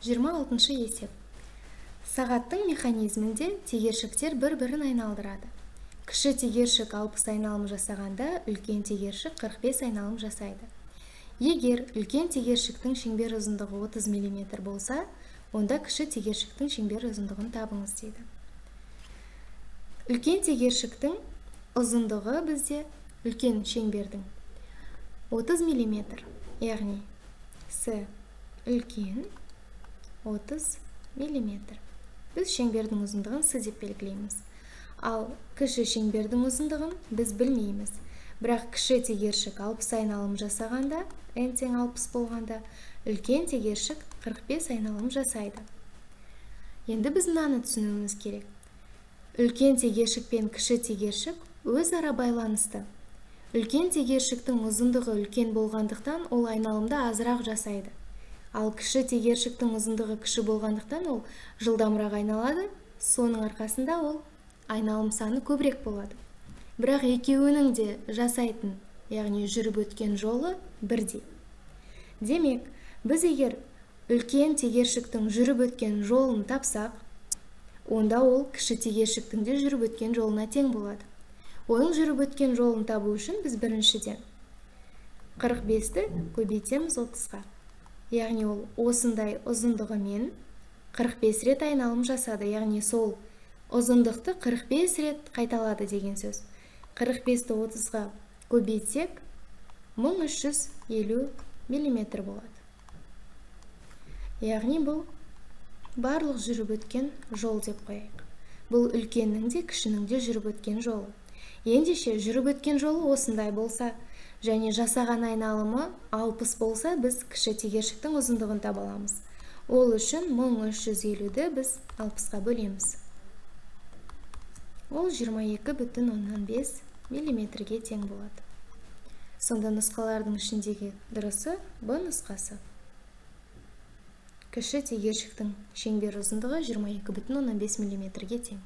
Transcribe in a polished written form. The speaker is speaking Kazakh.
26-шы есеп. Сағаттың механизмінде тегершіктер бір-бірін айналдырады. Кіші тегершік 60 айналым жасағанда, үлкен тегершік 45 айналым жасайды. Егер үлкен тегершіктің шеңбер ұзындығы 30 мм болса, онда кіші тегершіктің шеңбер ұзындығын табыңыз дейді. Үлкен тегершіктің ұзындығы бізде үлкен шеңбердің 30 мм, яғни С үлкен 30 мм. Біз шеңбердің ұзындығын С деп белгілейміз. Ал кіші шеңбердің ұзындығын біз білмейміз. Бірақ кіші тегершік 60 айналым жасағанда, n тең 60 болғанда, үлкен тегершік 45 айналым жасайды. Енді біз мынаны түсінуіміз керек. Үлкен тегершік пен кіші тегершік өзара байланысты. Үлкен тегершіктің ұзындығы үлкен болғандықтан, ол айналымды азырақ жасайды. Ал кіші тегершіктің ұзындығы кіші болғандықтан, ол жылдамырақ айналады, соның арқасында ол айналым саны көбірек болады. Бірақ екеуінің де жасайтын, яғни жүріп өткен жолы бірдей. Демек, біз егер үлкен тегершіктің жүріп өткен жолын тапсақ, онда ол кіші тегершіктің де жүріп өткен жолына тең болады. Оның жүріп өткен жолын табу үшін біз біріншіден 45-ті көбейтеміз 30-ға. Яғни ол осындай ұзындығымен 45 рет айналым жасады, яғни сол ұзындықты 45 рет қайталады деген сөз. 45-ті 30-ға көбейтсек, 1350 миллиметр болады. Яғни бұл барлық жүріп өткен жол деп қояйық. Бұл үлкеннің де, кішінің де жүріп өткен жолы. Ендеше жүріп өткен жолы осындай болса, және жасаған айналымы 60 болса, біз кіші тегершіктің ұзындығын таба аламыз. Ол үшін 1350-ді біз 60-қа бөлеміз. Ол 22,5 миллиметрге тең болады. Сонда нұсқалардың ішіндегі дұрысы Б нұсқасы. Кіші тегершіктің шеңбер ұзындығы 22,5 миллиметрге тең.